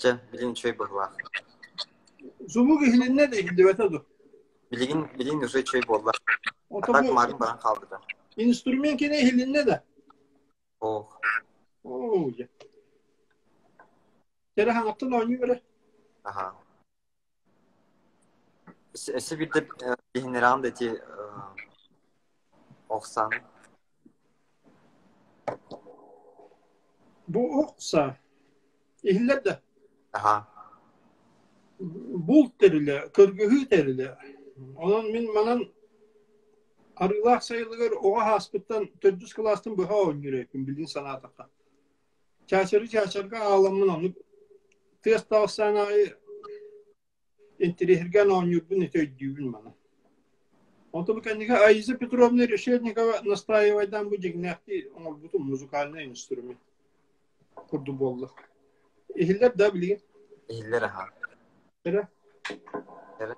Чэ, билигин үчүгэй быһыылаах. Звук иһилиннэ да иһиллибэтэ дуо? Билигин билигин уже үчүгэй буолла. Ото А так бу марын баран хаалбыта. инструмент кини иһилиннэ да? Ох. Оо, дьэ. Тэрэ хаҥаттан оонньуу бэрэ. Аха. Өссө биирдэ иһиннэрэҕин да ити ох сааны? Бу ох саа иһиллэр да? Аха. Булт тэрилэ, кыргыһыы тэрилэ. Онон мин манан Арыылаах сайылыгар оҕо ааспыттан төрдүс кылаастан быһа оонньуур эбиппин билигин санаатахха. Чаачары чаачарга ааламмын оннук тыас таҕыстаан аайы интириэһиргээн оонньуурбун ити өйдүүбүн маны. Онтон бу кэнники Аиза Петровна Решетникова настаивайдаан бу дьиҥнээхтии оҥорбутум музыкальнай инструмент курдук буолла. Иһиллэр да билигин? Иһиллэр аһа. Эрэ? Эрэ.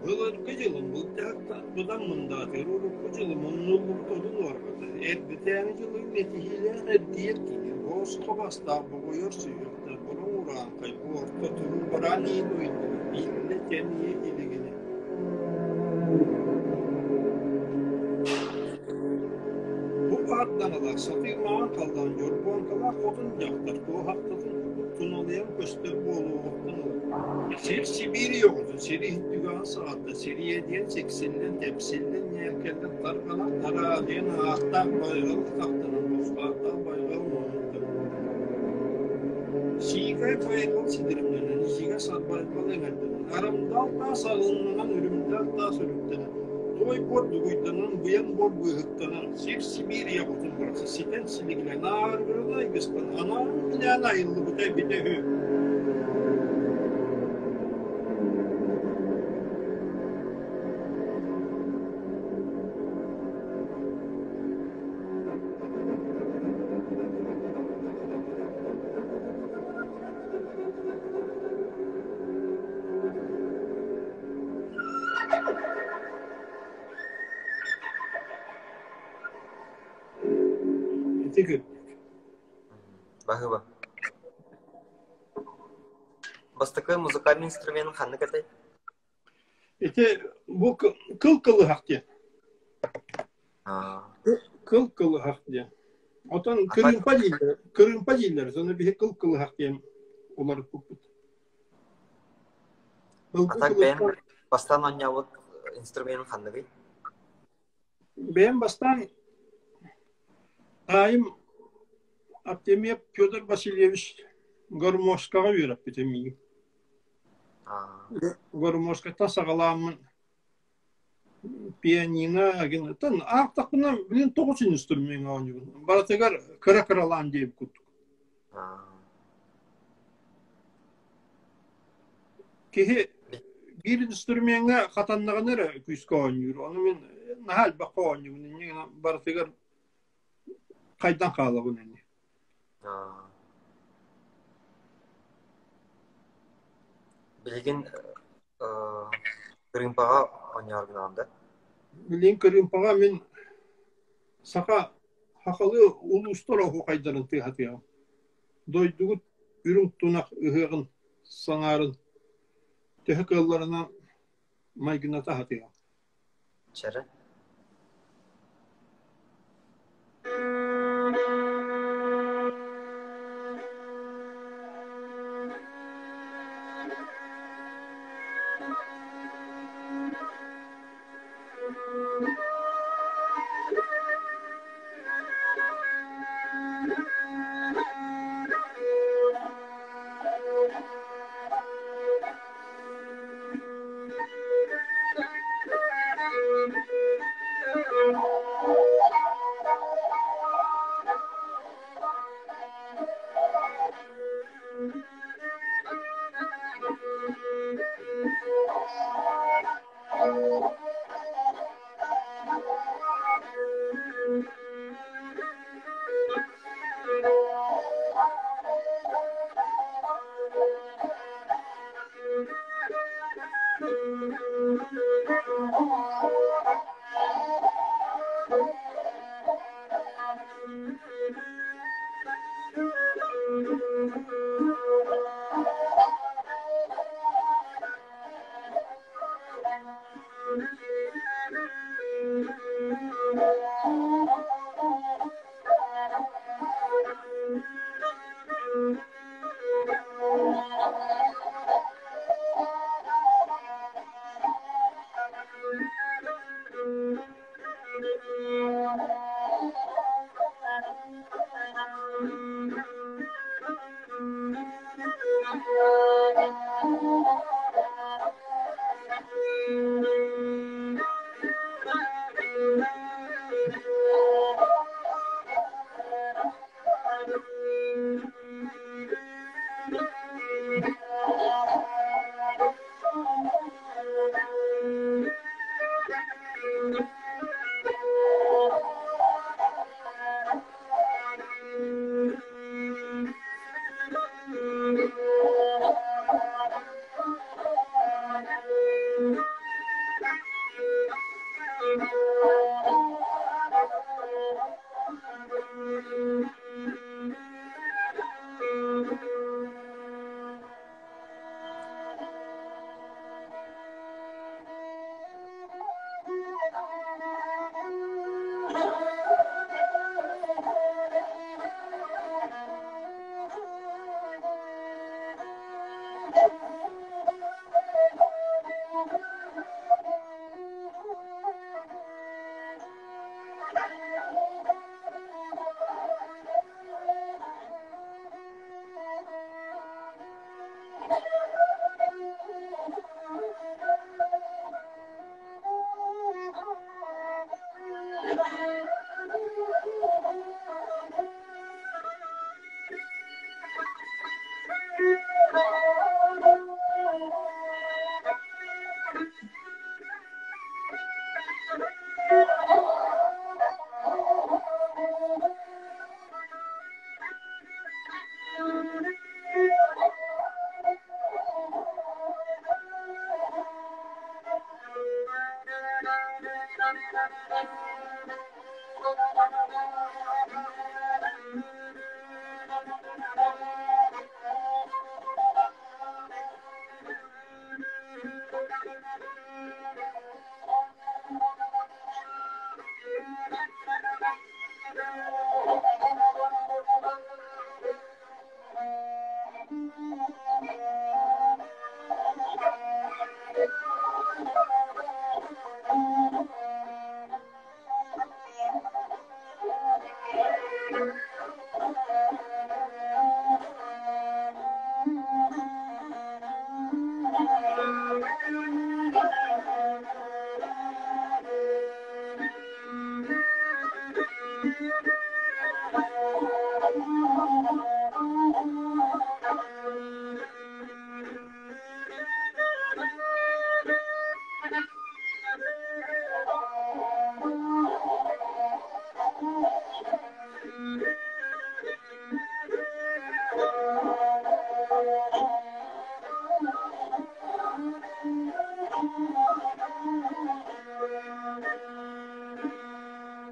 Былыргы дьылым былдьаһыкта быдан мындаатыгар урукку дьылым умнуллубут одун уорҕата, эрдэтээҥи дьылы этиһиилээх эрдийэр киһи, босхо бастаах боҕуйар сүһүөхтээх бороҥ урааҥхай бу орто туруу бараан иин уйдубут биллэ-тэнийэ илигинэ Бу ардаҥалаах сатыы маҥан халлаан дьорбуоҥкалаах хотун дьахтар туоһахтатын курдук туналыйан көстөр буолуоҕуттан ыла сир Сибиири оҕотун сир иһин түгэҕин саҕаттан сириэдийэн сиксиллэн тэпсиллэн ньээккэллэн тарҕанан тараадыйан ааттаах байҕал атахтанан босхоохтоох байҕал муннуктан Сиикэй байҕал сидиримнэнэн ичигэс байҕал эҥэрдэнэн арамдаал таас алыннанан үрүмдээх таас үрүктэнэн Той буор дугуйданан, быйаҥ буор быыһыктанан, сир-сибиир ийэ-хотун барахсан ситэн силигилээн, аарыгыран айгыстан, анаан-минээн айыллыбыта эбитэ үһү. Ити кырдьык. Баһыыба. Бастакы музыкальный инструмент ханнык этэй? Ити бу кыл кылыһах диэн. Кыл кылыһах диэн. Отон кырыымпа дииллэр, кырыымпа дииллэр, сону биһи кыл кылыһах диэн уларыппыппыт. А так бэйэм бастаан оонньообут инструменым ханныгый? Бэйэм бастаан таайым Артемьев Федор Васильевич гармошкаҕа үөрэппитэ миигин. Гармошкаттан саҕалааммын пианино гынтан аахтахпына билин тоҕус инструмеҥҥа оонньуубун. Барытыгар кыра-кыралаан диэбит курдук. Киһи биир инструмеҥҥа хатаннаҕына эрэ күүскэ оонньуур. Ону мин наһаа элбэххэ оонньуубун. Инньэ гынан барытыгар хайдан хаалабын ини. Билигин кырыымпаҕа оонньоору гынаҕын да? Билигин кырыымпаҕа мин саха сахалыы улуустар оһуохайдарын тыаһатыаҕым. Дойдугут үрүҥ тунах ыһыаҕын саҥаарын төһө кыалларынан майгыната сатыаҕым. Чэрэ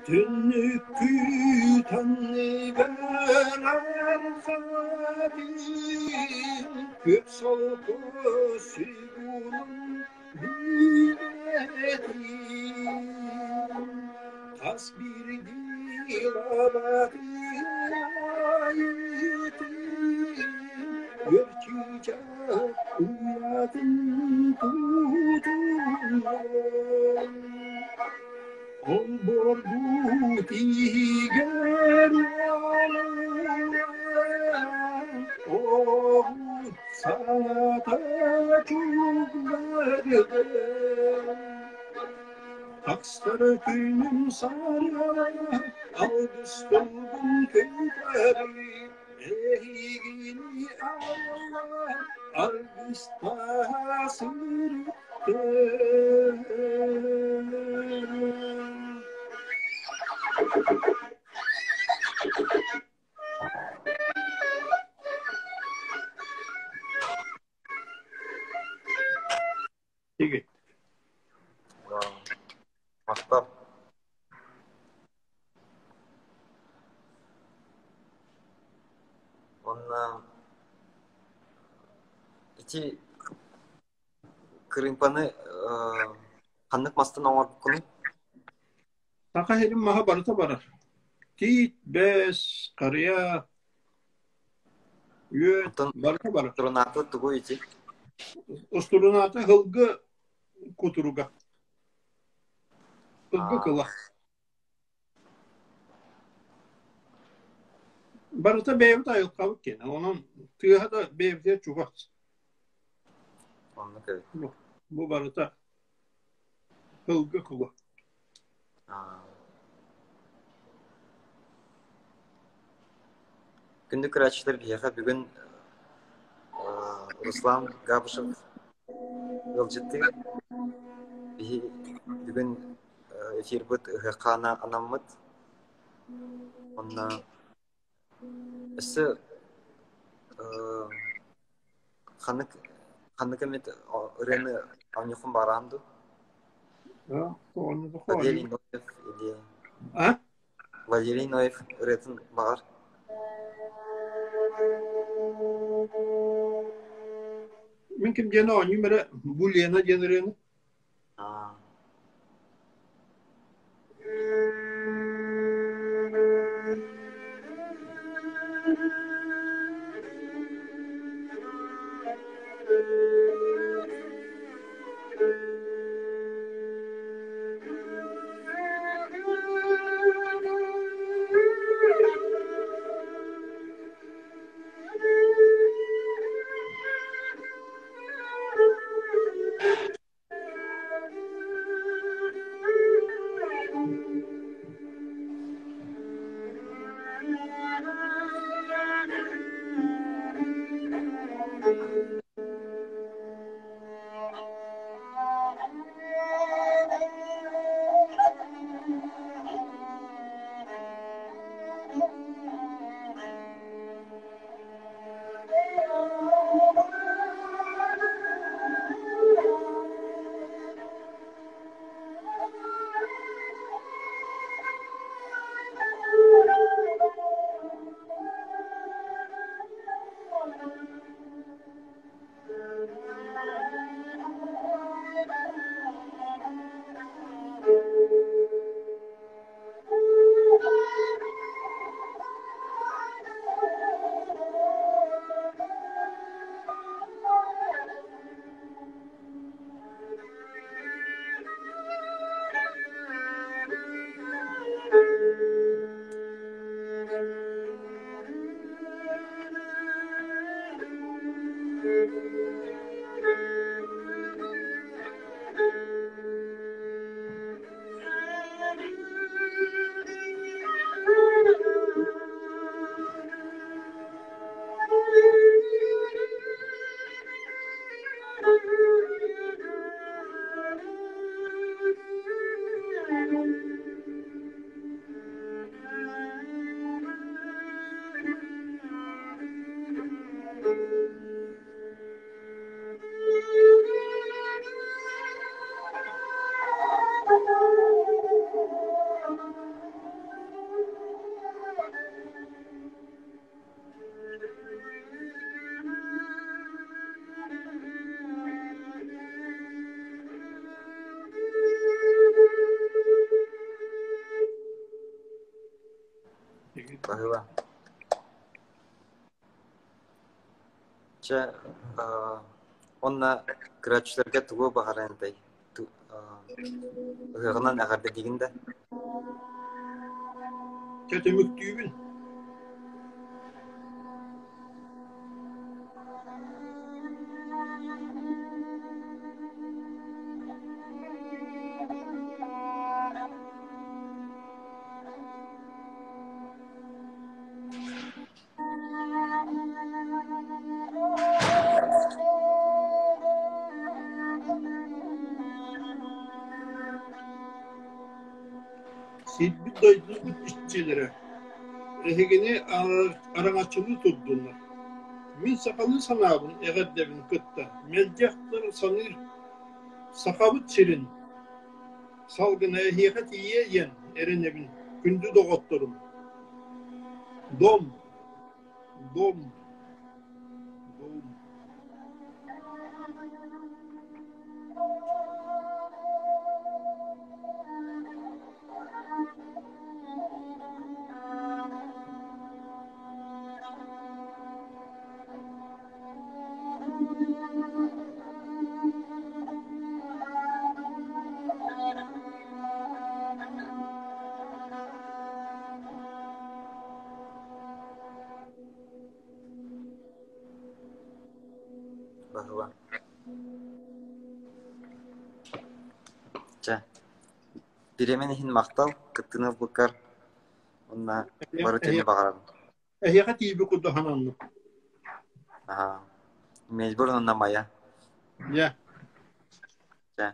Түннүккүт анныгар арҕаатын Көп солко сүгүнүн билэтин Хас биирдии лабаатын айытын Өрчүүчээх уйатын тутунан Олбуорбут иһигэр Оҕут саҥата чугдаарда Тахсар күнүм сарыала Алгыс тылбын көтөрүй Эһигини арыла Аргыстаһа сырыттым. Тигит. Махтал. Уонна ити кырыымпаны ханнык мастан оҥорбуккунуй? Саха сирин маһа барыта барар. Тиит, бэс, харыйа, үөт Оттон барыта барар. Устурунаата тугуй ити? Устурунаата һылгы кутуруга. Һылгы кыла. Барыта бэйэбит айылҕабыт киэнэ, онон тыаһа да бэйэбитигэр чугас. Оннук эбит. Бу, бу барыта һылгы кула. Күндү көрөөччүлэр биһиэхэ бүгүн Руслан Габышев ыалдьыттыыр. Биһи бүгүн эфирбыт ыһыахха анаммыт. Онно өссө ханнык ханнык эмит ырыаны оонньуоххун баҕараҕын дуу? Валерий Ноев или А? Валерий Ноев ырыатын баҕар. Мин ким диэн оонньуум эрэ бу Лена диэн ырыаны. Аа. Баһыыба. Чэ, уонна көрөөччүлэргэ тугу баҕарыаҥ этэй? Ыһыаҕынан эҕэрдэлиигин да? Чэ, түмүктүүбүн. Сирбит дойдубут иччилэрэ эһигини араҥаччылыы турдуннар. Мин сахалыы санаабын эҕэрдэбин кытта мэлдьи ахтар саныыр Сахабыт сирин салгына эһиэхэ тиийиэ диэн эрэнэбин, күндү доҕотторум. Дом! Дом. Дом. Баһыба. Чэ, бириэмэн иһин махтал, кыттыыны ылбыккар уонна бары үтүөнү баҕарабын. Эһиэхэ тиийбит курдук сананным. Аһаа. Мельбурн уонна Майа. Дьэ. Чэ.